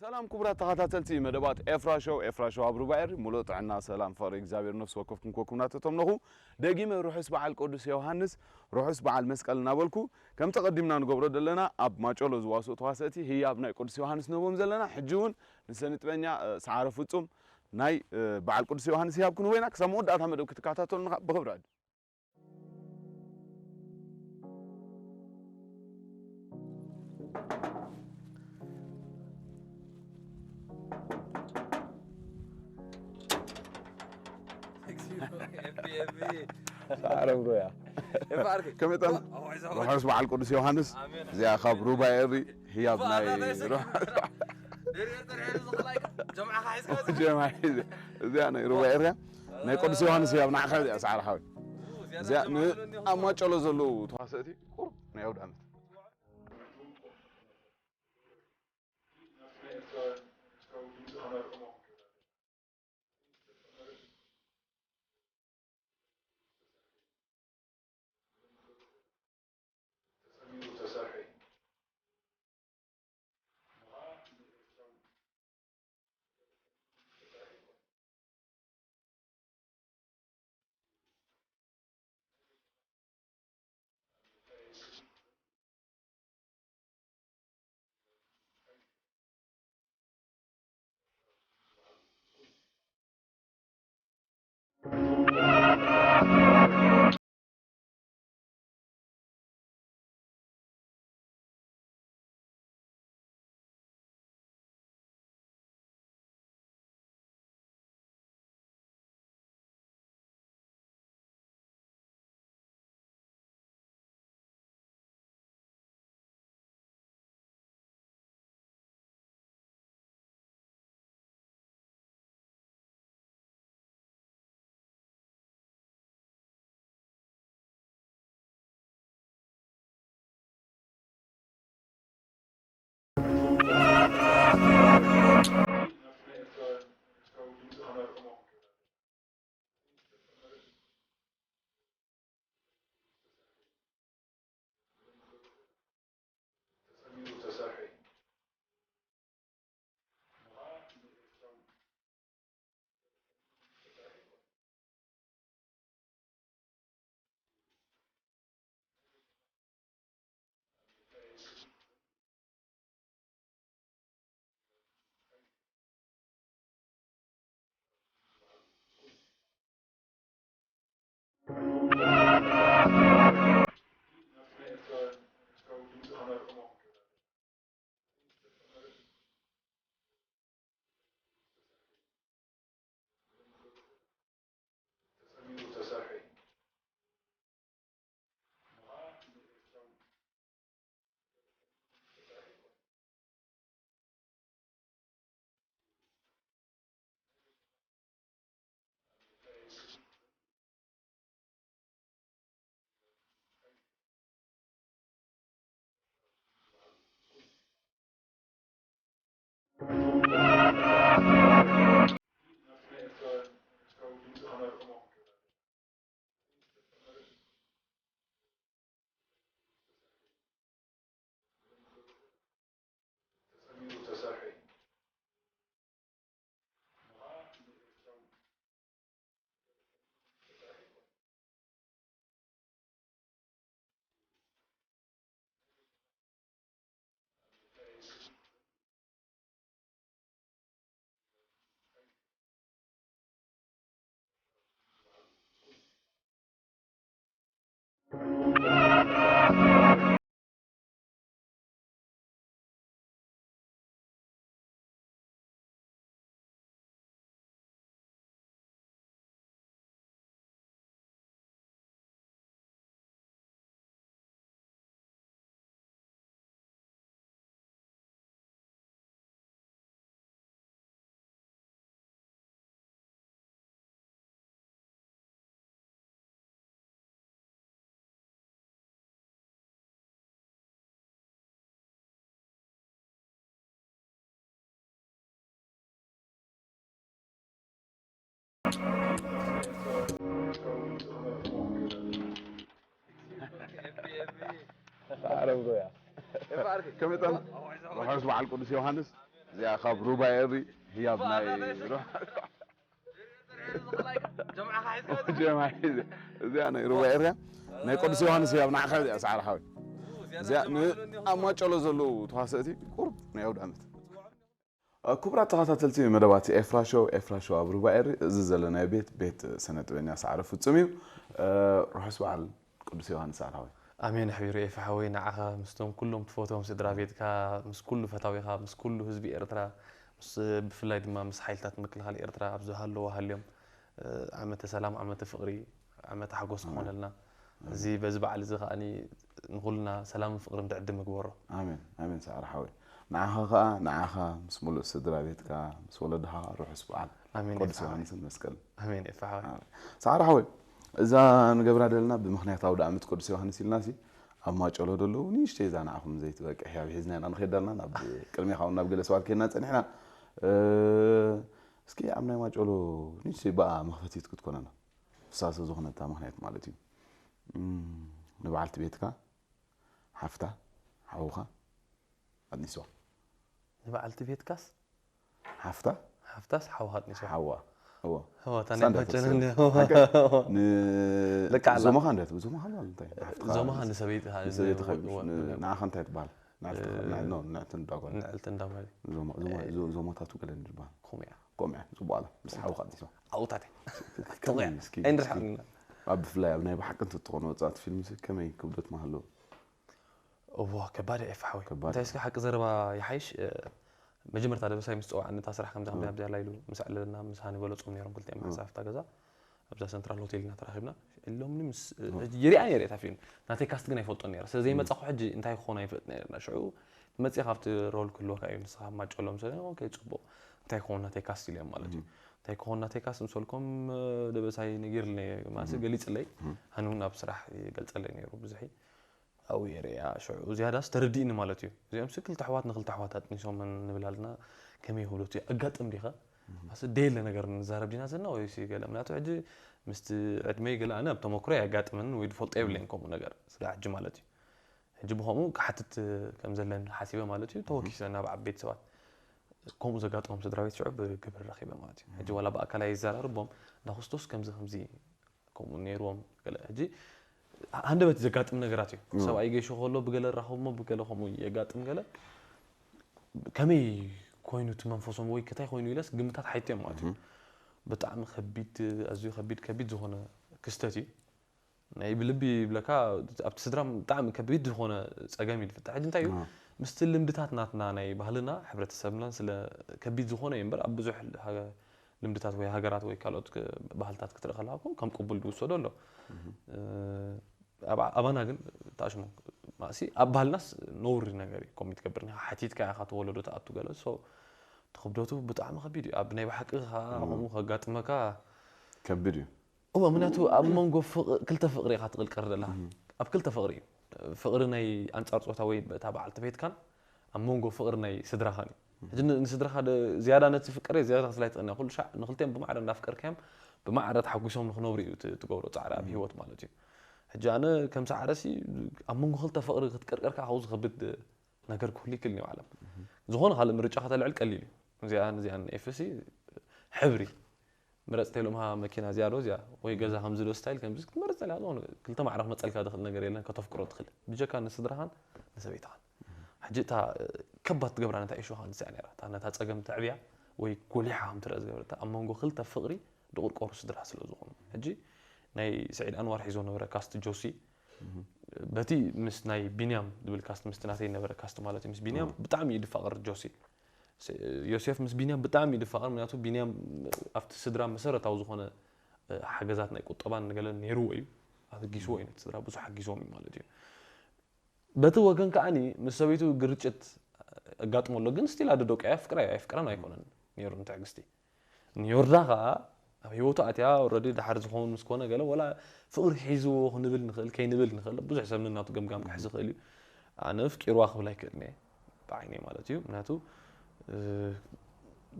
ሰላም ክቡራት ተኸታተልቲ መደባት ኤፍራ ሾው፣ ኤፍራ ሾው ኣብ ሩባ ኤሪ፣ ሙሉእ ጥዕና፣ ሰላም፣ ፍቕሪ እግዚኣብሔር ነፍሲ ወከፍኩም ኮኩም ናተቶም ነኹ። ደጊመ ርሑስ በዓል ቅዱስ ዮሃንስ፣ ርሑስ በዓል መስቀል እናበልኩ፣ ከምቲ ቀዲምና ንገብሮ ዘለና ኣብ ማጨሎ ዝዋስኡ ተዋሰእቲ ህያብ ናይ ቅዱስ ዮሃንስ ንህቦም ዘለና፣ ሕጂ እውን ንሰንጥበኛ፣ እ፣ ሰዓረ ፍጹም ናይ፣ እ፣ በዓል ቅዱስ ዮሃንስ ህያብ ክንህቦ ኢና። ክሳብ መወዳእታ መደብ ክትከታተሉና ብኽብሪ ዕድም። ሰዓረ ብሮያ። ከመይ ጠና? ርሑስ በዓል ቅዱስ ዮሃንስ። ኣሜን። እዚኣ ካብ ሩባ ኤሪ ህያብ ናይ ሩባ ጀምዓ ሒዘ። እዚኣ ናይ ሩባ ኤርያ ናይ ቅዱስ ዮሃንስ ህያብ ንዓኻ እዚኣ ሰዓረ ሓወይ። እዚኣ ን-፣ ኣብ ማጨሎ ዘለዉ ተዋሰእቲ ቁሩብ ናይ ኣውደ ዓመት። ዓረብ ጎያ። ከመይ ጠና? ርሑስ በዓል ቅዱስ ዮሃንስ። እዚኣ ካብ ሩባ ኤሪ ህያብ ናይ ሩባ ጀምዓ ሒዘ። እዚኣ ናይ ሩባ ኤርያ ናይ ቅዱስ ዮሃንስ ህያብ ንዓኻ እዚኣ ሰዓረ ሓወይ። እዚኣ ንኣማጨሎ ዘለዉ ተዋሰእቲ ቁሩብ ናይ ኣውደ ዓመት። ክቡራት ተኸታተልቲ መደባት ኤፍራ ሾው፣ ኤፍራ ሾው ኣብ ሩባ ኤሪ፣ እዚ ዘለናዮ ቤት፣ ቤት ስነ ጥበበኛ ሰዓረ ፍጹም እዩ። ርሑስ በዓል ቅዱስ ዮሃንስ ሰዓረ ሓወይ። ኣሜን። ኣሕቢሩ ኤፍ ሓወይ፣ ንዓኻ ምስቶም ኩሎም ትፈትዎም ስድራ ቤትካ፣ ምስ ኩሉ ፈታዊኻ፣ ምስ ኩሉ ህዝቢ ኤርትራ፣ ምስ፣ ብፍላይ ድማ ምስ ሓይልታት ምክልኻል ኤርትራ ኣብ ዝሃለዎ ሃልዮም፣ ዓመተ ሰላም፣ ዓመተ ፍቕሪ፣ ዓመተ ሓጎስ ኣሜን። ክኾነልና። ኣሜን። እዚ በዚ በዓል እዚ ከኣኒ ንኹልና ሰላምን ፍቕርን ትዕድም ይግበሮ። ኣሜን፣ ኣሜን ሰዓረ ሓወይ። ንዓኻ ከኣ፣ ንዓኻ ምስ ሙሉእ ስድራ ቤትካ፣ ምስ ወለድኻ ርሑስ በዓል ኣሜን፣ ቅዱስ ኤፍሓ። ዮሃንስን መስቀልን። ኣሜን፣ ኤፍሓ ሓወይ። ኣሜን። ሰዓረ ሓወይ፣ እዛ ንገብራ ዘለና ብምኽንያት ኣውደ ዓመት ቅዱስ ዮሃንስ ኢልናሲ፣ ኣብ ማጨሎ ዘለዉ ንእሽተይ እዛ ንዓኹም ዘይትበቅሕ እያ ሒዝና ኢና ንኸይድ ኣለና። ናብ ቅድሜኻ እውን ናብ ገለ ሰባት ከይድና ጸኒሕና። እ፣ እስኪ ኣብ ናይ ማጨሎ ንእሽተይ ብኣ መኽፈቲት ክትኮነና። ፍሳሰ ዝኾነታ ምኽንያት ማለት እዩ። እም፣ ንበዓልቲ ቤትካ፣ ሓፍታ፣ ሓውኻ ኣጥኒስዋ። ንበዓልቲ ቤትካስ? ሓፍታ? ሓፍታስ ሓውኻ ኣጥኒስዋ? ሓዋ። እዎ። እዎ፣ እታ ሳንዳ ናይ ማጨሎ ተስፋ። እንዲያ። ሓቀ-፣ ን-፣ ለካ ኣላ። ዞማኻ እንዲያ ትብል፣ ዞማኻ ኣላ እንታይ? ሓፍትኻ ዞማኻ ንስ-፣ ንሰበይትኻ፣ ንሰበይትኻ ን-፣ ይብልሽ፣ ን-፣ ን-፣ ንዓኻ እንታይ ትበሃል? ንዕፍትኻ፣ እ፣ ን-፣ ኖ፣ ንዕፍቲ ንዳጓል። ንዕልቲ እንዳማሊ። ዞማ-፣ ዞማ-፣ እ፣ ዞ-፣ ዞማታቱ ገለ እንድበሃል። ከምኡ እያ። ከምኡ እያ፣ ጽቡቕ ኣላ። ምስ ሓውኻ ኣጥኒስዋ። ኣውታተይ። ከመይ እስኪ፣ ኣይንርስሓ እስኪ፣ ኣብ ብፍላይ ኣብ ናይ ብሓቂ እንተትኾነ ወጻእቲ ፊልም ሲ ከመይ ክብደት ምሃለዎ? እዋ፣ ከባድ እያ ኤፍ ሓወይ። ከባድ እንታይ እዩ። እስኪ ሓቂ ዘረባ ይሓይሽ፣ እ፣ መጀመርታ ደበሳይ ምስ ጸውዓኒ እታ ስራሕ ከምዛ ከምዛ እዋ። ከምዛ ኣላ ኢሉ ምስ ኣዕለለና፣ ምስ ሃኒ በለጾም ነይሮም ክልቲኦም እዋ። ሓሳብ እታ ገዛ። ኣብዛ ሰንትራል ሆቴል ኢና ተራኺብና። ኢሎምኒ ምስ፣ እ፣ እዋ። ይሪኣ ነይረ እታ ፊልም። ናተይ ካስት ግን ኣይፈልጦን ነይረ። ስለ እም። ዘይመጻኹ ሕጂ እንታይ ክኾን ኣይፈልጥ ነይረ። ሽዑ መጺኣ ካብቲ ሮል ክህልወካ እዩ። ንስኻ ማጨሎ ምስ በለኒ፣ ኦኬ፣ ጽቡቕ። እንታይ ክኾን ናተይ ካስት ኢለዮም ማለት እዩ። እም። እንታይ ክኾን ናተይ ካስት ምስ በልኮም፣ እ፣ ደበሳይ ነጊርለይ፣ ማለት እም። ገሊጽለይ። እም። ሃኒ እውን ኣብ ስራሕ ይገልጸለይ ነይሩ ብዙሕ። ኣብኡ እየ ርእያ። ሽዑ ዝያዳስ ተረዲእኒ ማለት እዩ። እዚኦም ሲ ክልተ ኣሕዋት ንክልተ ኣሕዋት ኣጥኒሶመን ንብል ኣለና። ከመይ ክብለቱ እዩ? ኣጋጥም ዲኸ? እም። ኣስ ደየለ ነገር ንዛረብ ዲና ዘለና ወይስ ገለ? ምክንያቱ ሕጂ ምስቲ ዕድመይ ገለ ኣነ ኣብ ተመክሮ ኣየጋጥመንን ወይ ዝፈልጦ የብለይን ከምኡ ነገር። ስጋዕ ሕጂ ማለት እዩ። ሕጂ ብኸምኡ ክሓትት ከም ዘለኒ ሓሲበ ማለት እዩ። እም። ተወኪሰ ናብ ዓበይቲ ሰባት። ከምኡ ዘጋጠሞም ስድራ ቤት ሽዑ ብግብሪ ረኺበ ማለት እዩ። ሕጂ እም። ዋላ ብኣካል ኣይዘራርቦም፣ እንዳ ክርስቶስ ከምዚ ከምዚ ከምኡ ነይርዎም ገለ። ሕጂ ሃንደበት ዘጋጥም ነገራት እዩ። እም። ሰብኣይ ገይሹ ከሎ ብገለ ራኸብሞ ብገለ ከምኡ የጋጥም ገለ። ከመይ ኮይኑ እቲ መንፈሶም ወይ ከታይ ኮይኑ ኢለስ ግምታት ሓይትዮም ማለት እዩ። እም። ብጣዕሚ ከቢድ፣ ኣዝዩ ከቢድ፣ ከቢድ ዝኾነ ክስተት እዩ። ናይ ብልቢ ይብለካ፣ ኣብቲ ስድራ ብጣዕሚ ከቢድ ዝኾነ ጸገም እዩ ዝፍጠር። ሕጂ እንታይ እዩ? እም። ምስቲ ልምድታት ናትና ናይ ባህልና ሕብረተሰብናን ስለ ከቢድ ዝኾነ እዩ እምበር፣ ኣብ ብዙሕ ሃገ-፣ ልምድታት ወይ ሃገራት ወይ ካልኦት ክ-፣ ባህልታት ክትርኢ ከለኻ እኮ ከም ቅቡል ዝውሰዶ ኣሎ። እም። እ፣ ኣብ-፣ ኣባና ግን ተኣሽሞ ማእሲ ኣብ ባህልናስ ነውሪ ነገር እዩ። ከምኡ ትገብር ኒኻ፣ ሓቲትካ ኢኻ ተወለዶ ትኣቱ ገለ። ሶ፣ እቲ ክብደቱ ብጣዕሚ ከቢድ እዩ። ኣብ ናይ ብሓቂ ኸዓ እም። ከምኡ ከጋጥመካ ከቢድ እዩ። እወ፣ ምክንያቱ ኣብ መንጎ ፍቕ-፣ ክልተ ፍቕሪ ኢኻ ትቕልቀር ዘለኻ። እም። ኣብ ክልተ ፍቕሪ እዩ። ፍቕሪ ናይ ኣንጻር ጾታ ወይ በታ በዓልቲ ቤትካን ኣብ መንጎ ፍቕሪ ናይ ስድራኻን እዩ። እም። ሕጂ ን-፣ ንስድራኻ ደ-፣ ዝያዳ ነቲ ፍቅሪ ዝያዳ ክስላይ ትቕንያ። ኩሉ ሻዕ ንክልቲኦም ብማዕረ እንዳፍቀርካዮም ብማዕረ ተሓጒሶም ንክነብሩ እዩ ት-፣ ትገብሮ ጻዕሪ ኣብ እም። ህይወት ማለት እዩ። ሕጂ ኣነ ከም ሰዓረሲ ኣብ መንጎ ክልተ ፍቕሪ ክትቅርቀርካ ካብኡ ዝኸብድ ነገር ክህሉ ይክእል እዩ ዓለም። እም። ዝኾነ ካልእ ምርጫ ከተልዕል ቀሊል እዩ። እዚኣን፣ እዚኣን ኤፍሲ ሕብሪ ምረጽ ተይሎምኻ መኪና እዚኣ ዶ እዚኣ ወይ ገዛ ከምዚ ዶ ስታይል ከምዚ ክትመርጽ ተላ ዝኾነ ክልተ ማዕረ ክመጸልካ ዝኽእል ነገር የለን ከተፍቅሮ ትኽእል ብጀካ ንስድራኻን ንሰበይትኻን። ሕጂ እታ፣ እ፣ ከባድ ትገብራ ነታ ኢሹ ኸኣ ንስያ ነይራ። እታ ነታ ጸገም ተዕብያ ወይ ጎሊሓ ከም ትረአ ዝገበረታ ኣብ መንጎ ክልተ ፍቕሪ ዝቑርቆሩ ስድራ ስለ ዝኾኑ። ሕጂ ናይ ስዒድ ኣንዋር ሒዞ ነበረ ካስት ጆሲ። እህ። በቲ ምስ ናይ ቢንያም ዝብል ካስት ምስቲ ናተይ ነበረ ካስት ማለት እዩ። ምስ ቢንያም እህ። ብጣዕሚ እዩ ዝፋቐር ጆሲ። ስ-፣ ዮሴፍ ምስ ቢንያም ብጣዕሚ እዩ ዝፋቐር፣ ምክንያቱ ቢንያም ኣብቲ ስድራ መሰረታዊ ዝኾነ፣ እ፣ ሓገዛት ናይ ቁጠባን ገለን ነይርዎ እዩ። ኣበጊስዎ እዩ ነቲ ስድራ፣ ብዙሕ ሓጊዝዎም እዩ ማለት እዩ። በቲ ወገን ከኣኒ ምስ ሰበይቱ ግርጭት ኣጋጥሞ ኣሎ፣ ግን ስቲል ኣደ ደቂ ኣፍቅራ እዩ፣ ኣይፍቅራን ኣይኮነን ነይሩ ንትዕግስቲ። ንዮርዳ ከኣ ኣብ ህይወቱ ኣትያ ኦልረዲ ደሓር ዝኸውን ምስ ኮነ ገለ፣ ወላ ፍቕሪ ሒዝዎ ክንብል ንኽእል፣ ከይንብል ንኽእል፣ ብዙሕ ሰብ ነናቱ ገምጋም ክሕዝ ይኽእል እዩ። ኣነ ኣፍቂርዋ ክብል ኣይክእልን እየ፣ ብዓይነይ ማለት እዩ። ምክንያቱ፣ እ፣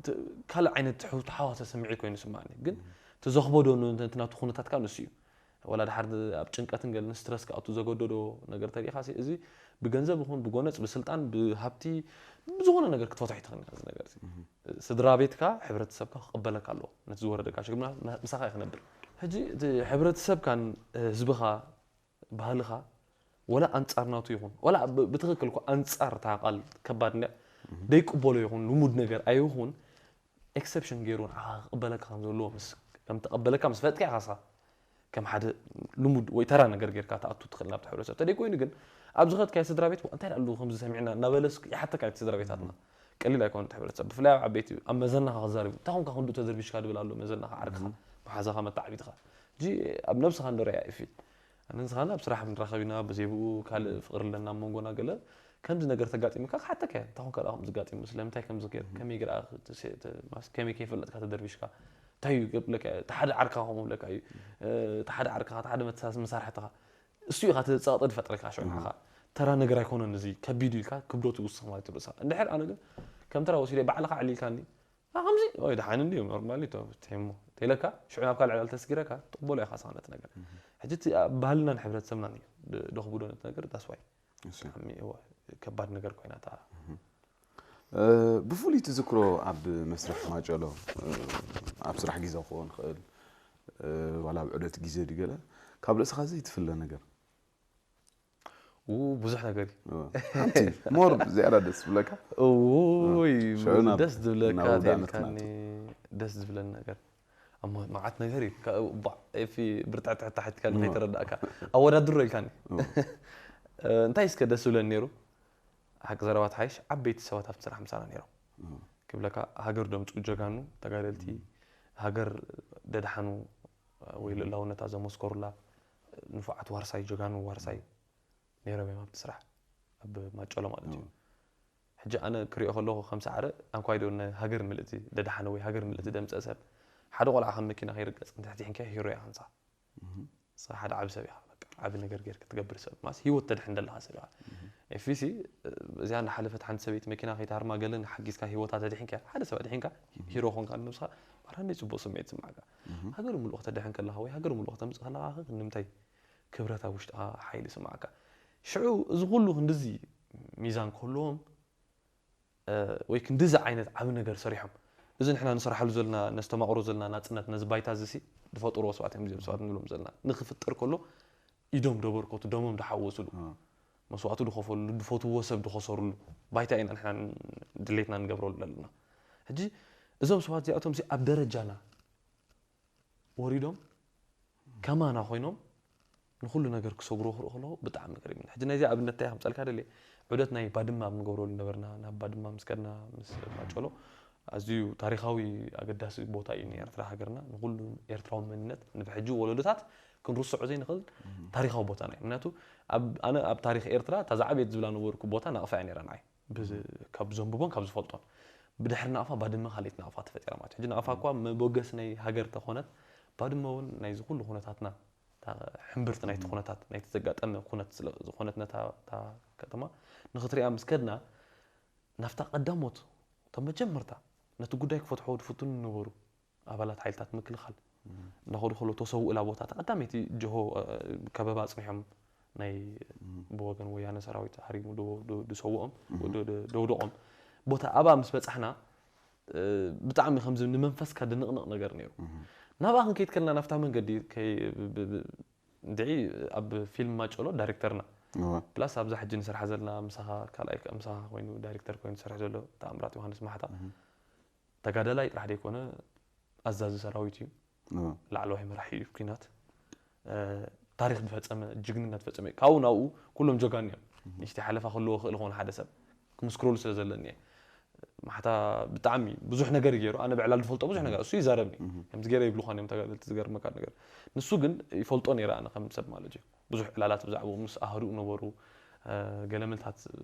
ት-፣ ካልእ ዓይነት ትሕ-፣ ተሓዋሰ ስምዒት ኮይኑ ይስምዓኒ። ግን እም። እቲ ዘኽበዶ ን-፣ እቲ ናቱ ኩነታት ከኣ ንሱ እዩ። ወላ ድሓር ኣብ ጭንቀትን ገለን ስትረስ ክኣቱ ዘገደዶ ነገር ተሪኢኻ ሲ፣ እዚ ብገንዘብ ይኹን ብጎነጽ፣ ብስልጣን፣ ብሃብቲ፣ ብዝኾነ ነገር ክትፈትሖ ኣይትኽእልን ኢኻ። እዚ ነገር እዚ ስድራ ቤትካ፣ ሕብረተሰብካ ክቕበለካ ኣለዎ። ነቲ ዝወረደካ ሽግር ምሳኻ እዩ ክነብር። ሕጂ እቲ ሕብረተሰብካን ህዝብኻ፣ ባህልኻ፣ ወላ ኣንጻር ናቱ ይኹን፣ ወላ ብ- ብትኽክል እኮ ኣንጻር እታ ቃል ከባድ እንድያ፣ ደይቅበሎ ይኹን፣ ልሙድ ነገር ኣይኹን፣ ኤክሰፕሽን ገይሩ ንዓኻ ክቕበለካ ከም ዘለዎ ምስ ከም ተቐበለካ ምስ ፈጥካ ኢኻ ንስኻ ከም ሓደ ልሙድ ወይ ተራ ነገር ጌርካ ትኣቱ ትኽእል ናብቲ ሕብረተሰብ። ተደይ ኮይኑ ግን ኣብ ዝኸድካዮ ስድራ ቤት፣ "ዋ፣ እንታይ ደኣ ኣለዉ ከምዚ ሰሚዕና?" እናበለስ ይሓተካ እቲ ስድራ ቤታትና። ቀሊል ኣይኮነን እቲ ሕብረተሰብ። ብፍላይ ኣብ ዓበይቲ ኣብ መዘናኻ ክዛረብ፣ "እንታይ ኮንካ ክንድኡ ተደርቢሽካ?" ድብል ኣሎ መዘናኻ፣ ዓርክኻ፣ መሓዛኻ፣ መተዓቢትኻ። ሕጂ ኣብ ነብስኻ እንዶ ርኣያ ኢፊ። ኣነ ንስኻን ኣብ ስራሕ ንራኸብ ኢና፣ ብዘይ ብኡ ካልእ ፍቕሪ ኣለና ኣብ መንጎና ገለ ከምዚ ነገር ተጋጢሙካ ክሓተካ እየ። እንታይ ኮንካ ደኣ ከምዚ ጋጢሙ? ስለምንታይ ከምዚ ገይሩ? ከመይ ገይራ ክ-፣ ተ-፣ ተ-፣ ማስ-፣ ከመይ ከይፈለጥካ ተደርቢሽካ? እንታይ እዩ ክብለካ እየ? እቲ ሓደ ዓርካ ከምኡ ክብለካ እዩ። እ፣ እቲ ሓደ ዓርካ፣ እቲ ሓደ መተሳስ-፣ መሳርሕትኻ። እሱ እዩ እቲ ጸቕጢ ዝፈጥረካ ሽዑ ንዓኻ። ተራ ነገር ኣይኮነን እዚ፣ ከቢድ እዩ ኢልካ ክብደቱ ይውስኽ ማለት እዩ ርእስኻ። እንድሕር ኣነ ግን ከም ተራ ወሲደ ባዕልኻ ኣዕሊልካኒ፣ "ኣ፣ ከምዚ? ኦይ፣ ደሓን እንድዩ፣ ኖርማል እዩ፣ ቶ-፣ ቴሞ" ተይለካ፣ ሽዑ ናብ ካልእ ዕላል ተስጊረካ፣ ትቕበሎ ኢኻ ንስኻ ነቲ ነገር። ሕጂ እቲ ኣብ ባህልናን ሕብረተሰብናን እዩ ድ-፣ ደኽብዶ ነቲ ነገር፣ that's why። እሺ። ብጣዕሚ፣ እወ፣ ከባድ ነገር ኮይና እታ። እ፣ ብፍሉይ ትዝክሮ ኣብ መስርሕ ማጨሎ፣ እ፣ ኣብ ስራሕ ግዜ ክኸውን ይኽእል፣ እ፣ ዋላ ኣብ ዑደት ግዜ ድገለ፣ ካብ ርእስኻ ዘይትፍለ ነገር? ው፣ ብዙሕ ነገር እዩ። እወ። ሓንቲ ሞር ዝያዳ ደስ ዝብለካ? እውይ፣ ሽዑ ናብ፣ ደስ ዝብለካ ናብ ውዳእ ተልካኒ፣ ንክናቱ። ደስ ዝብለኒ ነገር። እሞ መዓት ነገር እዩ። ካ-፣ ባ-፣ ኤፊ ብርትዕትዕት ታሒትካ እወ። ከይተረዳእካ። ኣወዳድሮ ኢልካኒ። እወ። እ፣ እንታይ እስከ ደስ ዝብለኒ ነይሩ? ሓቂ ዘረባ ተሓይሽ፣ ዓበይቲ ሰባት ኣብቲ ስራሕ ምሳና ነይሮም። እወ። ክብለካ፣ ሃገር ደምፅኡ ጀጋኑ፣ ተጋደልቲ፣ እም። ሃገር ደድሓኑ ወይ እም። ልእላውነታ ዘመስከሩላ ንፉዓት ዋርሳይ፣ ጀጋኑ ዋርሳይ እም። ነይሮም እዮም ኣብቲ ስራሕ፣ ኣብ ማጨሎ ማለት እዩ። እወ። ሕጂ ኣነ ክሪኦ ከለኹ ከም ሰዓረ፣ ኣንኳይ ዶ ነ-፣ ሃገር ምልእቲ ደድሓነ ወይ ሃገር ምልእቲ ደምፀ ሰብ፣ ሓደ ቆልዓ ከም መኪና ከይርገፅ እንተሕቲሕንካ ሂሮ ኢኻ ንስኻ። እም። ንስኻ ሓደ ዓቢ ሰብ ኢኻ፣ በቃ፣ ዓቢ ነገር ጌርካ ትገብር ሰብ፣ ማስ ህይወት ተድሕን ደለኻ ሰብ ኢኻ። እም። ኤፊሲ፣ እዚኣ እናሓለፈት ሓንቲ ሰበይቲ መኪና ከይትሃርማ ገለን ሓጊዝካ ህይወታ ተድሒንካ፣ ሓደ ሰብ ኣድሒንካ፣ እም። ሂሮ ኾንካ ንነብስኻ፣ ማራ እንደ ጽቡቕ ስምዒት ይስምዓካ። እም። ሃገር ምሉእ ከተድሕን ከለኻ ወይ ሃገር ምሉእ ከተምጽእ ከለኻ፣ ኸ ንምንታይ ክብረት ኣብ ውሽጥኻ ሓይሊ ይስምዓካ? ሽዑ እዚ ኩሉ ክንድዚ ሚዛን ክህልዎም፣ እ፣ ወይ ክንድዚ ዓይነት ዓቢ ነገር ሰሪሖም፣ እዚ ንሕና ንሰርሓሉ ዘለና፣ ነስተማቕሮ ዘለና ናጽነት፣ ነዚ ባይታ እዚ ሲ ዝፈጥርዎ ሰባት እዮም፣ እዚኦም ሰባት ንብሎም ዘለና። ንኽፍጠር ከሎ ኢዶም ደበርከቱ፣ ደሞም ድሓወስሉ፣ እ። መስዋእቱ ድኸፈሉ፣ ድፈትውዎ ሰብ ድኸሰርሉ ባይታ ኢና ንሕና ን-፣ ድሌትና ንገብረሉ ዘለና። ሕጂ እዞም ሰባት እዚኣቶም ሲ ኣብ ደረጃና ወሪዶም ከማና ኮይኖም ንኹሉ ነገር ክሰግሩ ክርኢ ከለኹ ብጣዕሚ ገሪሙኒ። ሕጂ ናይዚ ኣብነት እንታይ ከምጸልካ ደልየ፣ ዑደት ናይ ባድመ ኣብ ንገብረሉ ነበርና፣ ናብ ባድመ ምስ ከድና ምስ ማጨሎ፣ ኣዝዩ ታሪኻዊ ኣገዳሲ ቦታ እዩ ንኤርትራ ሃገርና፣ ንኹሉ ኤርትራዊ መንነት፣ ንብሕጂ ወለዶታት ክንርስዖ ዘይንኽእል እም። ታሪኻዊ ቦታና እዩ። ምክንያቱ ኣብ፣ ኣነ ኣብ ታሪኽ ኤርትራ እታ ዝዓበየት ዝብላ ነበርኩ ቦታ ናቕፋ እያ ነይራ ንዓይ። ብዝ-፣ ካብ ዘንብቦን ካብ ዝፈልጦን። ብድሕሪ ናቕፋ ባድመ ካልኣይቲ ናቕፋ ተፈጢራ ማለት እዩ። ሕጂ ናቕፋ እኳ መበገሲ ናይ ሃገር ተኾነት፣ ባድመ እውን ናይዚ ኩሉ ኩነታትና፣ እታ ሕምብርቲ ናይቲ እም። ኩነታት፣ ናይቲ ዘጋጠመ ኩነት ስለ ዝኾነት ነታ፣ እታ ከተማ ንኽትሪኣ ምስ ከድና፣ ናብታ ቀዳሞት፣ እቶም መጀመርታ ነቲ ጉዳይ ክፈትሖ ዝፍትኑ ዝነበሩ ኣባላት ሓይልታት ምክልኻል እም። እናኸዱ ከለዉ ተሰውኡላ ቦታ፣ እታ ቀዳመይቲ ጅሆ፣ እ፣ ከበባ ኣጽኒሖም ናይ እም። ብወገን ወያነ ሰራዊት ሃሪሙ ዶ-፣ ዶ-፣ ዝሰውኦም፣ እም። ዶ-፣ ዶ-፣ ደውደቖም ቦታ ኣብኣ ምስ በጻሕና፣ እ፣ ብጣዕሚ ከምዚ ንመንፈስካ ድንቕንቕ ነገር ነይሩ። እም። ናብኣ ክንከይድ ከለና ናብታ መንገዲ ከይ-፣ ብ-፣ ብ-፣ ብ-፣ እንድዒ ኣብ ፊልም ማጨሎ ዳይሬክተርና። እወ። ፕላስ ኣብዛ ሕጂ ንሰርሓ ዘለና ምሳኻ ካልኣይ ከ-፣ ምሳኻ ኮይኑ ዳይሬክተር ኮይኑ ዝሰርሕ ዘሎ ተኣምራት ዮሃንስ ማሕታ። እም። ተጋዳላይ ጥራሕ ደይኮነ ኣዛዚ ሰራዊት እዩ። እወ። ላዕለዋይ መራሒ እዩ ኲናት። እ፣ ታሪኽ ዝፈጸመ፣ ጅግንነት ፈጸመ እዩ። ካብኡ ናብኡ ኩሎም ጀጋኑ እዮም። እም። ንእሽተይ ሓለፋ ክህልዎ ክእል ክኾን ሓደ ሰብ ክምስክረሉ ስለ ዘለኒ እየ። ማሕታ ብጣዕሚ ብዙሕ ነገር እዩ ገይሩ። ኣነ ብዕላል ዝፈልጦ ብዙሕ ነገር፣ እሱ ይዛረብኒ። እም። ከምዚ ገይረ ይብሉኻን እዮም ተጋደልቲ፣ ዝገርመካ ነገር። ንሱ ግን ይፈልጦ ነይረ ኣነ ከም ሰብ ማለት እዩ። ብዙሕ ዕላላት ብዛዕባኡ ምስ ኣህዱኡ ነበሩ። እ፣ ገለ መልታት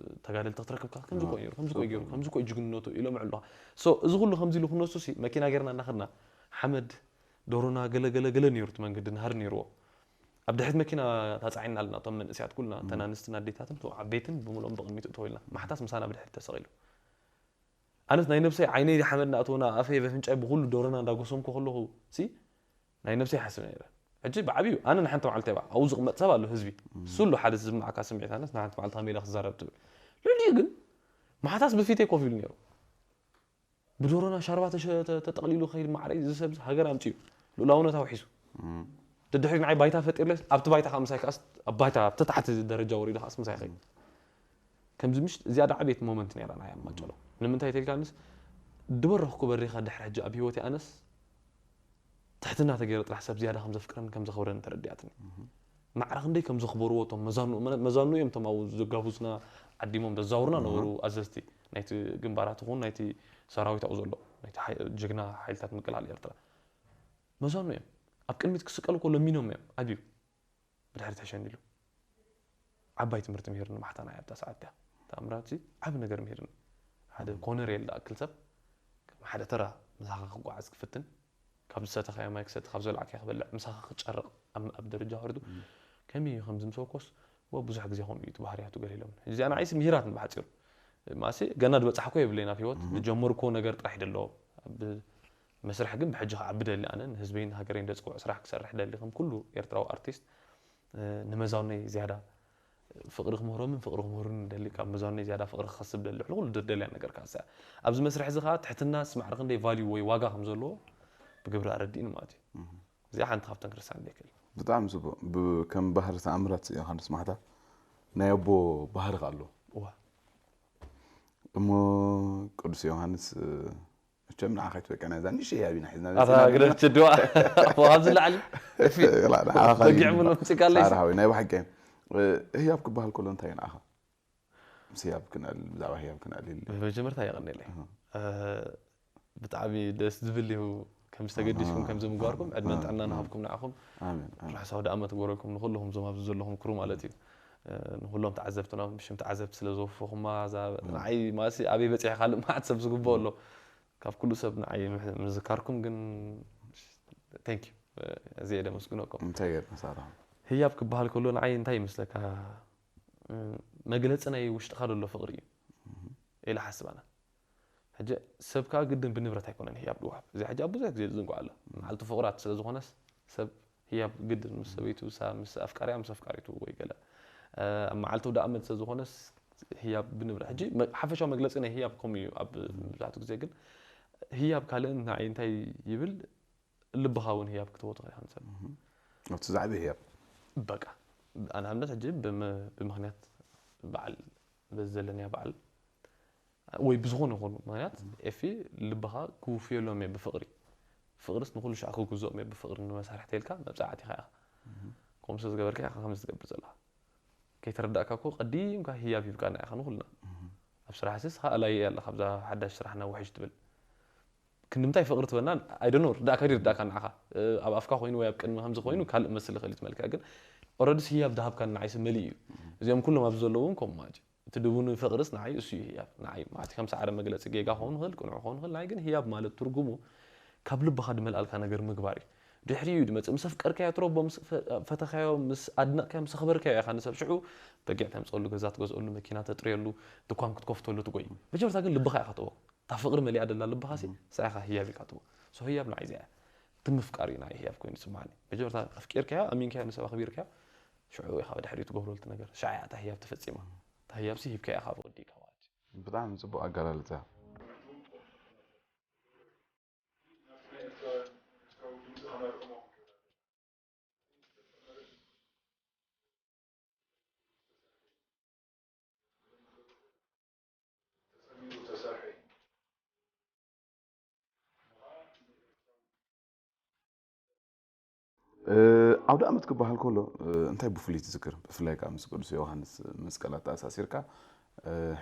ተጋደልቲ ክትረክብካ፣ "ከምዚ እኮ እዩ ነይሩ፣ ከምዚ እኮ እዩ ገይሩ፣ ከምዚ እኮ እዩ ጅግንነቱ" ኢሎም የዕልሉኻ። ሶ፣ እዚ ኩሉ ከምዚ ኢሉ ክነሱ ሲ፣ መኪና ጌርና እናኸድና፣ ሓመድ፣ ዶሮና፣ ገለ፣ ገለ፣ ገለ ነይሩ እቲ መንገዲ፣ ናህሪ ነይርዎ። ኣብ ድሕሪት መኪና ታጻዒና ኣለና፣ እቶም መንእሰያት ኩልና፣ እተን ኣንስትን ኣዴታትን፣ እቶም ዓበይትን ብምልኦም ብቕድሚት እተው ኢልና። ማሕታስ ምሳና ብድሕሪት ተሰቒሉ። ኣነስ ናይ ነብሰይ ዓይነይ ሓመድ እናእተወና፣ ኣፈይ በፍንጫይ ብኹሉ ዶሮና እንዳጎሰምኩ ከለኹ ሲ፣ ናይ ነብሰይ ሓስብ ነይረ። ሕጂ ብዓብዩ ኣነ ንሓንቲ መዓልቲ ይባ ኣብኡ ዝቕመጥ ሰብ ኣሎ ህዝቢ እሱ ኣሎ ሓደ ዝስማዕካ ስምዒት ኣነስ ንሓንቲ መዓልቲ ከመይ ኢለ ክዛረብ ትብል ልዕሊኡ ግን ማሕታስ ብፊተይ ኮፍ ኢሉ ነይሩ ብዶሮና ሻርባ ተሸ- ተ- ተጠቕሊሉ ከይድ ማዕረ እዚ ሰብ ሃገር ኣምፅኡ ልኡላውነት ኣውሒሱ ደድሕሪ ንዓይ ባይታ ፈጢርለስ ኣብቲ ባይታ ከዓ ምሳይ ከዓስ ኣብ ባይታ ኣብቲ ታሕቲ ደረጃ ወሪዱ ከዓስ ምሳይ ከይድ ከምዚ ምሽ እዚኣ ዳ ዓበየት ሞመንት ነይራ ናይ ኣማጨሎ ንምንታይ ተልካንስ ድበረኽኩ በሪኻ ድሕሪ ሕጂ ኣብ ህይወት ኣነስ ትሕትና ተገይረ ጥራሕ ሰብ ዝያዳ ከም ዘፍቅረን ከም ዘኽብረን ተረዲኣትኒ ማዕረ ክንደይ ከም ዘኽበርዎ እቶም መዛኑ መዛኑ እዮም እቶም ኣብኡ ዘጋቡዝና ዓዲሞም ዘዛውርና ነበሩ ኣዘዝቲ ናይቲ ግንባራት ይኹን ናይቲ ሰራዊት ኣብኡ ዘሎ ናይቲ ሓይ- ጅግና ሓይልታት ምቅላል ኤርትራ መዛኑ እዮም ኣብ ቅድሚት ክስቀሉ እኮ ለሚኖም እዮም ኣብዩ ብድሕሪ ተሸኒሉ ዓባይ ትምህርቲ ምሂርኒ ማሕታና እያ ኣብታ ሰዓት እያ ተኣምራት ዓብ ነገር ምሂርኒ ሓደ ኮነር የለ ኣክል ሰብ ከም ሓደ ተራ ምሳኻ ክጓዓዝ ክፍትን ካብ ዝሰተኻዮ ማይ ክሰቲ ካብ ዘልዓካዮ ክበልዕ ምሳኻ ክጨርቕ ኣብ ኣብ ደረጃ ወርዱ ከመይ እዩ ከምዚ ምስ ወኮስ ወ ብዙሕ ግዜ ከምኡ እዩ እቲ ባህርያቱ ገለ ኢሎም እዚኣ ንዓይሲ ምሂራት ንባሕፂሩ ማሲ ገና ዝበፃሕኮ የብለይ ናብ ህይወት ዝጀመርኮ ነገር ጥራሕ ይደለዎ ኣብ መስርሕ ግን ብሕጂ ክዓቢ ደሊ ኣነ ንህዝበይን ሃገረይን ደፅውዕ ስራሕ ክሰርሕ ደሊ ከም ኩሉ ኤርትራዊ ኣርቲስት ንመዛውነይ ዝያዳ ፍቕሪ ክምህሮምን ፍቕሪ ክምህሩን ደሊ ካብ መዛውነይ ዝያዳ ፍቕሪ ክኸስብ ደሊ ልዕሊ ኩሉ ደደልያ ነገር ከዓ እዚኣ ኣብዚ መስርሕ እዚ ከዓ ትሕትና ስማዕሪ ክንደይ ቫልዩ ወይ ዋጋ ከም ዘለዎ ብግብሪ ኣረዲእኒ ማለት እዩ እዚኣ ሓንቲ ካብተን ክርስቲያን ደይክእል ብጣዕሚ ጽቡቅ ከም ባህሪ ተኣምራት ዮሃንስ ማሕታ ናይ ኣቦ ባህሪ ኣሎ እዋ እሞ ቅዱስ ዮሃንስ መቸም ንዓኻ ይትበቀና እዛ ንእሽተይ ህያብ ኢና ሒዝና ኣታ ግደፍ ትድዋ ካብዚ ላዕሊ በጊዕ ምኖ ምፅቃለይ ሓወይ ናይ ብሓቂ ህያብ ክበሃል ከሎ እንታይ እዩ ንዓኻ ምስ ህያብ ክነል ብዛዕባ ህያብ ክነል ኢል መጀመርታ የቐኒለይ ብጣዕሚ ደስ ዝብል እዩ ከም ዝተገዲስኩም ከም ዝምግባርኩም ዕድመን ጥዕና ንሃብኩም ንዓኹም ኣሜን ኣሜን ርሑስ ኣውደ ዓመት ይግበረልኩም ንኩልኹም ዞም ኣብዚ ዘለኹም ክሩ ማለት እዩ ንኩሎም ተዓዘብትና ብሽም ተዓዘብቲ ስለ ዘወፈኹማ እዛ ንዓይ ማለት ኣበይ በፂሐ ካልእ መዓት ሰብ ዝግብኦ ኣሎ ካብ ኩሉ ሰብ ንዓይ ምዝካርኩም ግን thank you እዚ እየ ደመስግነኩም እንታይ ገርና ሳራ ህያብ ክበሃል ከሎ ንዓይ እንታይ ይመስለካ መግለፂ ናይ ውሽጥኻ ዘሎ ፍቕሪ እዩ ኢለ ሓስብ ኣነ ሕጂ ሰብ ከዓ ግድን ብንብረት ኣይኮነን ህያብ ድወሃብ እዚ ሕጂ ኣብ ብዙሕ ግዜ ዝዝንጓ ኣሎ መዓልቲ ፍቑራት ስለ ዝኾነስ ሰብ ህያብ ግድን ምስ ሰበይቱ ምስ ኣፍቃሪያ ምስ ኣፍቃሪቱ ወይ ገለ ኣብ መዓልቲ ወደ ኣመት ስለ ዝኾነስ ህያብ ብንብረት ሕጂ ሓፈሻዊ መግለፂ ናይ ህያብ ከምኡ እዩ ኣብ መብዛሕትኡ ግዜ ግን ህያብ ካልእን ንዓይ እንታይ ይብል ልብኻ እውን ህያብ ክትቦ ትኽእል ኢኻ ንሰብ ኣብቲ ዛዕቢ ህያብ በቃ ንኣብነት ሕጂ ብምኽንያት በዓል በዚ ዘለናዮ በዓል ወይ ብዝኾነ ይኾኑ ምኽንያት ኤፊ ልብኻ ክውፍየሎም እየ ብፍቕሪ ፍቕርስ ንኩሉ ሻዕ ክግዝኦም እየ ብፍቕሪ ንመሳርሕቲ ኢልካ መብፅዓ ኣቲኻ ኢኻ ከምኡ ስለ ዝገበርካ ኢኻ ከምዚ ትገብር ዘለኻ ከይተረዳእካ እኮ ቀዲምካ ህያብ ሂብካና ኢኻ ንኹልና ኣብ ስራሕ ሲ ስኻ ኣላየ እያ ኣለኻ ኣብዛ ሓዳሽ ስራሕ ናብ ውሕጅ ትብል ክንድምታይ ፍቕሪ ትበና ኣይደኖ ርዳእካ ድዩ ርዳእካ ንዓኻ ኣብ ኣፍካ ኮይኑ ወይ ኣብ ቅድሚ ከምዚ ኮይኑ ካልእ መስል ይኽእል እዩ ትመልካ ግን ኦረድስ ህያብ ዝሃብካ ንዓይሲ መሊእ እዩ እዚኦም ኩሎም ኣብዚ ዘለዉ እውን ከምኡ ማለት እዩ እቲ ድቡን ፍቕርስ ንዓይ እሱ እዩ ህያብ ንዓይ ማለት ከም ሰዓረ መግለፂ ጌጋ ክኸውን ይኽእል ቅኑዕ ክኸውን ይኽእል ንዓይ ግን ህያብ ማለት ትርጉሙ ካብ ልብኻ ድመልኣልካ ነገር ምግባር እዩ ድሕሪኡ እዩ ድመፅእ ምስ ኣፍቀርካዮ ትረቦ ምስ ፈተኻዮ ምስ ኣድነቕካዮ ምስ ኣኽበርካዮ ኢኻ ንሰብ ሽዑ በጊዕ ተምፀሉ ገዛ ትገዝአሉ መኪና ተጥርየሉ ድኳን ክትከፍተሉ ትጎይ መጀመርታ ግን ልብኻ ኢኻ ትእዎ እታ ፍቕሪ መሊኣ ደላ ልብኻ ሲ ንስኻ ኢኻ ህያብ ኢልካ ትብሎ so ህያብ ንዓይ እዚኣ እያ እቲ ምፍቃር እዩ ንዓይ ህያብ ኮይኑ ዝስምዓኒ መጀመርታ ኣፍቂርካያ ኣሚንካያ ንሰብ ኣኽቢርካያ ሽዑ ኢኻ ብድሕሪኡ ትገብረሉ እቲ ነገር ሽዓ እያ እታ ህያብ ተፈፂማ እታ ህያብ ሲ ሂብካያ ኢኻ ብቕዲ ኢልካ ማለት እዩ ብጣዕሚ ፅቡቕ ኣገላልፃ ዓውደ ኣመት ክበሃል ከሎ እንታይ ብፍሉይ ትዝክር? ብፍላይ ከዓ ምስ ቅዱስ ዮሃንስ መስቀል ኣተኣሳሲርካ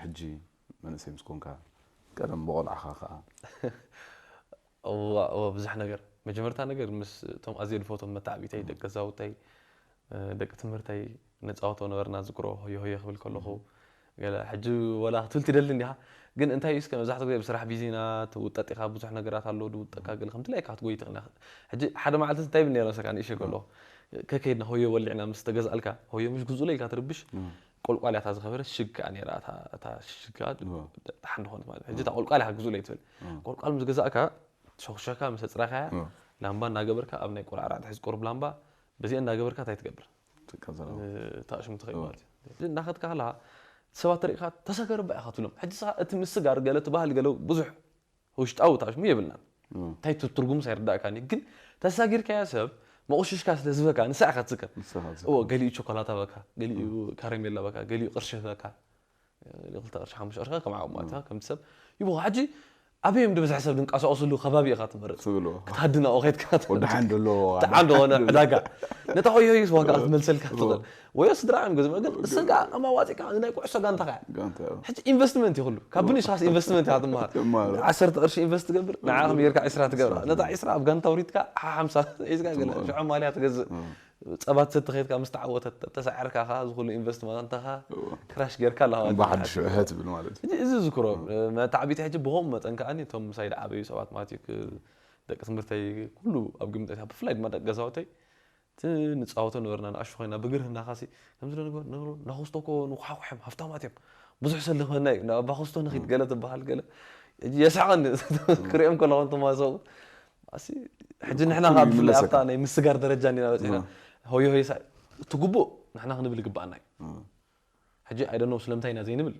ሕጂ መንእሰይ ምስ ኮንካ ቀደም ብቆልዓኻ ከዓ ብዙሕ ነገር መጀመርታ ነገር ምስ እቶም ኣዝየ ዝፈቶም መታዕቢተይ ደቂ ገዛውተይ ደቂ ትምህርተይ ንፃወቶ ነበርና ዝክሮ ሆየ ሆየ ክብል ከለኹ ገለ ሕጂ ወላ ክትብል ትደሊ እንዲኻ ግን እንታይ እዩ እስከ መብዛሕትኡ ግዜ ብስራሕ ቢዚ ኢና ትውጠጥ ኢኻ ብዙሕ ነገራት ኣሎ ድውጠካ ገለ ከምቲ ላይ ኢካ ክትጎይ ትኽእል ሕጂ ሓደ መዓልቲ እንታይ ብል ነረ ሰካ ንእሸ ከሎ ከከይድና ሆዮ ወሊዕና ምስ ተገዝኣልካ ሆዮ ምሽ ግዙእ ኢልካ ትርብሽ ቆልቋል ያታ ዝኸበረ ሽግ ከኣ ነራ እታ ሽግ ከኣ ሓንድ ኾነት ማለት ሕጂ እታ ቆልቋል ኢኻ ግዙእ ኢለ ትብል ቆልቋል ምስ ገዛእካ ሸኽሸካ ምስ ኣፅራኻያ ላምባ እናገበርካ ኣብ ናይ ቆርዓራዕ ትሕዝ ቆርብ ላምባ በዚአ እንዳገበርካ እንታይ ትገብር? ትቀዘረው ታሽሙ ትኸይ ማለት እዩ። እናኸድካ ከለኻ ሰባት ተሪእካ ተሰገርባ ኢኻ ትብሎም። ሕጂ ስኻ እቲ ምስጋር ገለ ትበሃል ገለ ብዙሕ ውሽጣዊ ታሽሙ የብልናን። እንታይ ትርጉምስ ኣይርዳእካን እዩ። ግን ተሳጊርካያ ሰብ መቑሽሽካ ስለ ዝበካ ንሳ ኢኻ ትስከር። እዎ፣ ገሊኡ ቸኮላታ በካ፣ ገሊኡ ካረሜላ በካ፣ ገሊኡ ቅርሺ በካ። ክልተ ቅርሺ ሓሙሽተ ቅርሺ ከም ዓቕሙ ኣትኻ ከምቲ ሰብ ይቦ። ሕጂ ኣበዮም ድብዝሕ ሰብ ድንቀሳቀስሉ ከባቢ ኢኻ ትመርጽ። ትብሎ ክትሃድና ኸይድካ ወድሓን ደሎ ተዓንዶ ኾነ ዕዳጋ ነታ ሆይ ሆይስ ዋጋ ክትመልሰልካ ትኽእል። ወዮ ስድራ እዮም ገዝመ ግን እሰጋ ኣማዋፂካ ናይ ኩዕሶ ጋንታ ኸያ ጋንታ ሕጂ ኢንቨስትመንት ይኽሉ ካብ ብንሽ ኻስ ኢንቨስትመንት ኢኻ ትመሃር። ትመሃር። ዓሰርተ ቅርሺ ኢንቨስት ትገብር ንዓ ከም ጌርካ ዒስራ ትገብራ ነታ ዒስራ ኣብ ጋንታ ውሪድካ ሓሓምሳ ሒዝካ ገለ ሽዖ ማልያ ትገዝእ። ጸባ ትሰቲ ኸይድካ ምስ ተዓወተት ተሳዕርካ ኸዓ ዝኹሉ ኢንቨስትመንትኻ ክራሽ ጌርካ ኣለኻ ማለት እዩ። ብሓድሽ እሀ ትብል ማለት እዩ። እዚ እዚ ዝክሮ መታዕቢቲ ሕጂ ብኸምኡ መጠን ከዓኒ እቶም ምሳይ ዝዓበዩ ሰባት ማለት እዩ ክ- ደቂ ትምህርተይ ኩሉ ኣብ ግምት ኣእትያ ብፍላይ ድማ ደቂ ገዛውተይ እቲ ንፃወቶ ነበርና ንኣሽቱ ኮይና ብግርህ እናኻሲ ከምዚ ዶ ንግበር ነብሮ ናኹስቶ እኮ ንኳሓኳሕም ሃፍታማት እዮም ብዙሕ ሰልፈና እዩ ናብ ኣባኹስቶ ንኺድ ገለ ትበሃል ገለ ሕጂ የስሕቐኒ ክሪኦም ከለኹ እንትማሰቡ ኣሲ ሕጂ ንሕና ካብ ብፍላይ ኣብታ ናይ ምስጋር ደረጃ እንዲና በፂሕና ሆዮ ሆዮ ሳ እቲ ግቡእ ንሕና ክንብል ይግባኣና እዩ ሕጂ ኣይደኖ ስለምንታይ ኢና ዘይንብል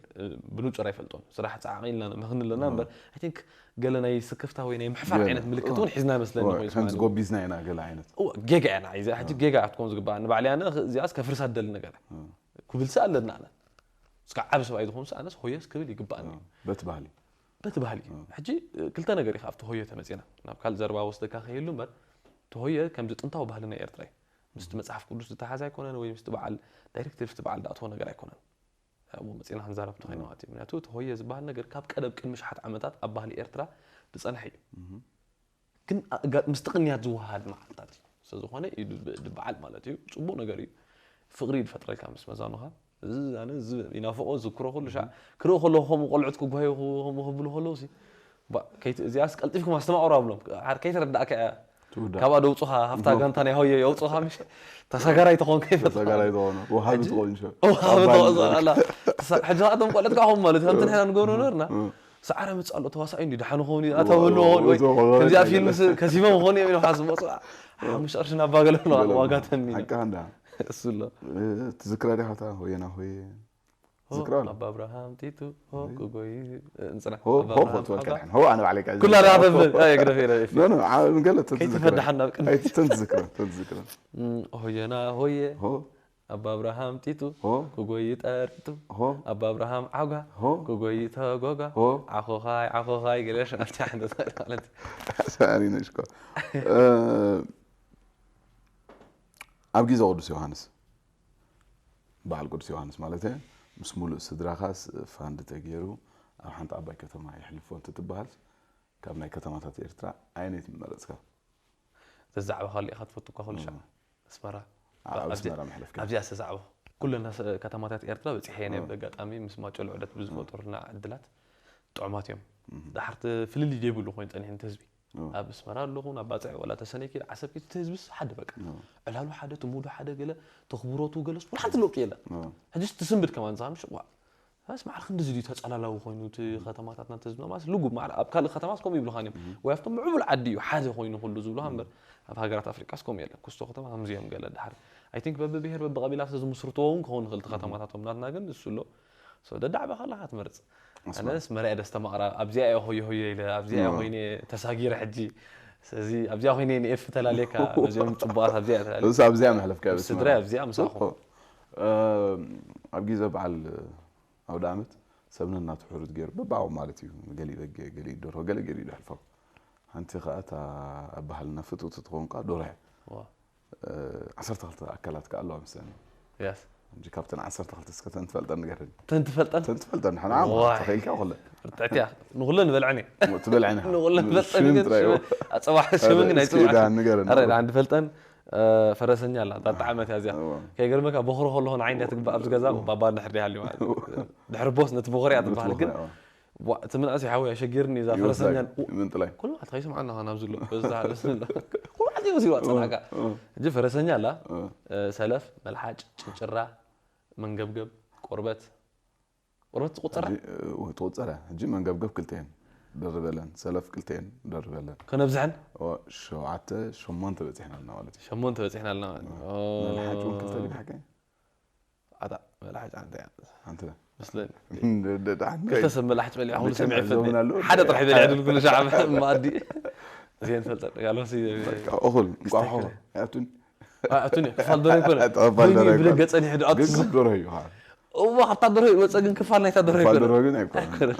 ብንጹር ኣይፈልጦን ስራሕ ፃዕቂ ኢልና ንኽን ኣለና እምበር I think ገለ ናይ ስክፍታ ወይ ናይ ምሕፋር ዓይነት ምልክት እውን ሒዝና መስለኒ ኮይኑ ከምዚ ጎቢዝና ኢና ገለ ዓይነት ጌጋ ኢና ሒዛ ሕጂ ጌጋ ክትኮን ዝግባኣ ንባዕለይ ኣነ እዚኣስ ከፍርሳ ደሊ ነገር ክብልሲ ኣለና ኣነ እስካ ዓብ ሰብኣይ ዝኾንሲ ኣነስ ሆየስ ክብል ይግባኣኒ በቲ ባህሊ በቲ ባህሊ ሕጂ ክልተ ነገር ኢኻ ኣብቲ ሆየ ተመፂና ናብ ካልእ ዘረባ ወስደካ ከይህሉ እምበር እቲ ሆየ ከምዚ ጥንታዊ ባህልና ኤርትራ እዩ ምስቲ መፅሓፍ ቅዱስ ዝተሓዘ ኣይኮነን ወይ ምስቲ በዓል ዳይሬክት ምስቲ በዓል ዝኣትዎ ነገር ኣይኮነን ኣብኡ መፂና ክንዛረብ ተኾይና ማለት እዩ ምክንያቱ እቲ ሆየ ዝበሃል ነገር ካብ ቀደም ቅድሚ ሸሓት ዓመታት ኣብ ባህሊ ኤርትራ ዝፀንሐ እዩ ግን ምስቲ ቅንያት ዝወሃድ መዓልታት እዩ ስለዝኾነ በዓል ማለት እዩ ፅቡቅ ነገር እዩ ፍቅሪ እዩ ዝፈጥረልካ ምስ መዛኑኻ እዚ ኣነ እዚ ይናፍቆ ዝክሮ ኩሉ ሻዕ ክርኢ ከለኹ ከምኡ ቆልዑት ክጓየኹ ከምኡ ክብሉ ከለዉ ሲ እዚኣስ ቀልጢፍኩም ኣስተማቅሩ ኣብሎም ከይተረዳእካ እያ ካብኣ ደውፁኻ ሃፍታ ጋንታ ናይ ሆየ የውፁኻ ምሽ ተሳጋራይ ተኾንካ ይፈጥራ ተሳጋራይ ዝኾነ ወሃቢ ትኾን ሸ ወሃቢ ተወፅኦ ኣላ ሕጂ ካቶም ቆልዕት ከዓ ኹም ማለት ከምቲ ንሕና ንገብሮ ነበርና ሰዓረ ምፅእ ኣሎ ተዋሳኢ እንዲ ደሓኑ ኾኑ ኣተበሉ ኾኑ ወይ ከምዚኣ ፊልም ከሲቦም ኾኑ እዮም ኢልካ ዝመፁ ሓሙሽተ ቅርሺ ናባ ገለ ዋጋ ተሚና ሓቂ እንዳ እሱ ኣሎ ትዝክራ ዲኻ እታ ሆየና ሆየ ዝክራ ኣሎ ኣባ ኣብርሃም ጢጡ ሆ ክጎይ እንፅና ሆ ሆ ፎቶ ወልቀልሕን ሆ ኣነ ባዕለይ ኩላ ዳተብል ግደፍ ኢለ ኖ ኖ ዓለም ገለ ከይትፈዳሓና ኣብ ቅድሚ ተዝክረ ተዝክረ ሆየና ሆየ ሆ ኣባ ኣብርሃም ጢጡ ሆ ክጎይ ጠሪጡ ሆ ኣባ ኣብርሃም ዓጓ ሆ ክጎይ ተጎጋ ሆ ዓኾኻይ ዓኾኻይ ገለ ሽናፍቲ ሓንደት ማለት ሳሪ ነሽኮ ኣብ ግዜ ቅዱስ ዮሃንስ በዓል ቅዱስ ዮሃንስ ማለት እየ ምስ ሙሉእ ስድራኻስ ፋንድ ተገይሩ ኣብ ሓንቲ ዓባይ ከተማ የሕልፎ እንትትበሃል ካብ ናይ ከተማታት ኤርትራ ኣየነይቲ ምመረፅካ ዘዛዕበኻ ሊኢኻ ትፈቱ እኳ ኩሉ ሻዕ ኣስመራ ኣብ ኣስመራ መሕለፍካ ኣብዚኣ ዝተዛዕበ ኩለን ከተማታት ኤርትራ በፂሐ እየ ብኣጋጣሚ ምስ ማጨሎ ዑደት ብዝፈጠሩልና ዕድላት ጥዑማት እዮም ድሓርቲ ፍልልይ ዘይብሉ ኮይኑ ፀኒሑ እቲ ህዝቢ ኣብ ኣስመራ ኣለኹ ናብ ባፅዕ ወላ ተሰነይ ኪድ ዓሰብ ኪድ እቲ ህዝብስ ሓደ በቃ ዕላሉ ሓደ ትሙዱ ሓደ ገለ ተኽብሮቱ ገለስ ወላ ሓንቲ ለውጢ የለን ሕጂስ ትስንብድ ከማን ዝሃምሽ ዋ ስ ማዕረ ክንድዚ ድዩ ተፀላላዊ ኮይኑ እቲ ከተማታትና እንተዝብሎ ማለት ልጉብ ማዕረ ኣብ ካልእ ከተማስ ከምኡ ይብሉኻን እዮም ወይ ኣብቶም ምዕቡል ዓዲ እዩ ሓደ ኮይኑ ኩሉ ዝብሉኻ እምበር ኣብ ሃገራት ኣፍሪቃስ ከምኡ የለን ክስቶ ከተማ ከምዚ እዮም ገለ ድሓር I think በብብሄር በብቀቢላ ስለ ዝምስርትዎ እውን ክኸውን ይኽእል እቲ ከተማታቶም ናትና ግን ንሱ ኣሎ so ደዳዕበ ከለኻ ትመርፅ ኣነስ መርያ ደስተ ማቕራ ኣብዚኣ እየ ሆየ ሆየ ኢለ ኣብዚኣ እየ ኮይነ ተሳጊረ ሕጂ ስለዚ ኣብዚኣ ኮይነ ንኤፍ ተላለየካ ነዚኦም ፅቡቃት ኣብዚኣ እየ ተላለየ እሱ ኣብዚኣ መሕለፍካ ስድራ ኣብዚኣ ምሳኹም ኣብ ግዜ በዓል ኣውደ ዓመት ሰብ ነናቱ ሕሩድ ገይሩ በብዓው ማለት እዩ ገሊኡ በጊዕ ገሊኡ ደርሆ ገለ ገሊኡ ደሕልፎም ሓንቲ ከዓ እታ ኣብ ባህልና ፍትውቲ ትኸውን ከዓ ደርሆ እያ ዓሰርተ ክልተ ኣካላት ከዓ ኣለዋ መስለኒ ያስ እንጂ ካብተን ዓሰርተ ክልተ እስከ ተን ትፈልጠን ንገረኒ ተን ትፈልጠን ተን ትፈልጠን ንሕና ዓማ ዋይ። ተኸኢልካ ኩለን ርትዕትያ ንኩለን ንበልዐን እየ ትበልዐኒ ንኩለን ፈልጠን ሽም ግን ጥራይ ሽም- ኣፀዋዕ ሽምን ናይ እስኪ ኢዳ ፅውዕካ ንገረኒ ኣረ ሓንቲ ፈልጠን ፈረሰኛ ኣላ እታ ጣዕመት እያ እዚኣ እዋ። ከይገርመካ በኽሮ ከለኹ ንዓይ እንታይ ትግባእ ኣብዚ ገዛ ባባ እንድሕር ደይሃልዩ ማለት እዩ። ድሕሪ ቦስ ነቲ በኽሪ እያ ትበሃል ግን ዋ፣ እቲ ምንኣስ ይሓዊ ኣሸጊርኒ እዛ ፈረሰኛ ምንጥላይ ኩሉ ዓት ከይሰምዓና ኸና ኣብዚ ኣሎ በዛ ደስ ዝብሎ ኩሉ ዓት እዩ ወሲዋ ፀናዕካ ሕጂ ፈረሰኛ ኣላ ሰለፍ መልሓጭ ጭንጭራ መንገብገብ ቆርበት ቆርበት ትቁፀራ ትቁፀረ ሕጂ መንገብገብ ክልተ እየን ደርበለን ሰለፍ ክልተን ደርበለን ከነብዝሐን ኦ፣ ሸውዓተ ሸሞንተ በፂሕና ኣለና ማለት እዩ። ሸሞንተ በፂሕና ኣለና ማለት እዩ። ኦ፣ መልሓጭ እውን ክልተ ግን ሓቀ ኣታ መልሓጭ ሓንቲ እያ ሓንቲ መስለኒ። ደዳን ክልተ ሰብ መልሓጭ በሊዓ ኩሉ ብጭም ሰሚዐ ዕዘቡና ይፈልጥ። ኣለዉ። ሓደ ጥራሕ ይበልዕ ድል ኩሉ ሻዕብ ማዲ እዚአን ፈልጠ ጋሎሲ እኹል እንቋሖ ያቱን ኣቱን ክፋል ደሮ ይኮነ ክፋል ደሮ ብለ ይኮነ። ገጸን ይሕዱ ግን ኣትስ ካብ ደሮ እዩ ከዓ እዋ ካብታ ደሮ ይወፀ ግን ክፋል ናይታ ደሮ ክፋል ይኮነ ደሮ ግን ኣይኮነ ኣይኮነ።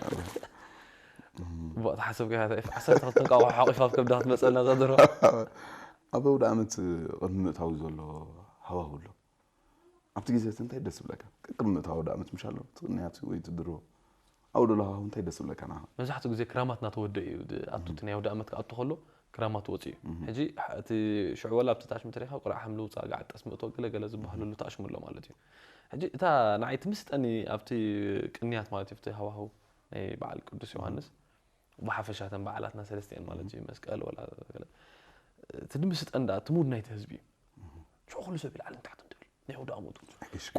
እዋ ተሓሰብ ከ ዓሰርተ ክልተ እንቋቑሖ ሓቂፋ ኣብ ከብዳ ክትመፀልና እዛ ደሮ ኣብ ኣውደ ዓመት ቅድሚ ምእታዊ ዘሎ ሃዋሁ ኣሎ። ኣብቲ ግዜ እቲ እንታይ ደስ ብለካ? ቅድሚ ምእታዊ ኣውደ ዓመት ምሽ ኣሎ ትቕንያት ወይ ትድሮ ኣብኡ ደሎ ሃዋሁ እንታይ ደስ ብለካ? ና መብዛሕትኡ ግዜ ክራማት እናተወደ እዩ ድ- ኣቱ እቲ ናይ ኣውደ ዓመት ክኣቱ ከሎ ክራማት ወፂ እዩ። ሕጂ እቲ ሽዑ ወላ ኣብቲ ታሽሚ ተሪኻ ቁርዓ ሓምሊ ውፃእ ጋዕ ጠስሚ እቶ ገለ ገለ ዝበሃለሉ ታሽሙ ኣሎ ማለት እዩ። ሕጂ እታ ንዓይ ትምስጠኒ ኣብቲ ቅንያት ማለት እዩ ኣብቲ ሃዋሁ ናይ በዓል ቅዱስ ዮሃንስ ብሓፈሻተን በዓላትና ሰለስቲአን ማለት እዩ መስቀል ወላ ገለ እቲ ድምስጠን ዳ እቲ ሙድ ናይቲ ህዝቢ እዩ። ሽዑ ኩሉ ሰብ ይልዓል ንታሕቲ እንትብል ናይ ወደ ኣመቱ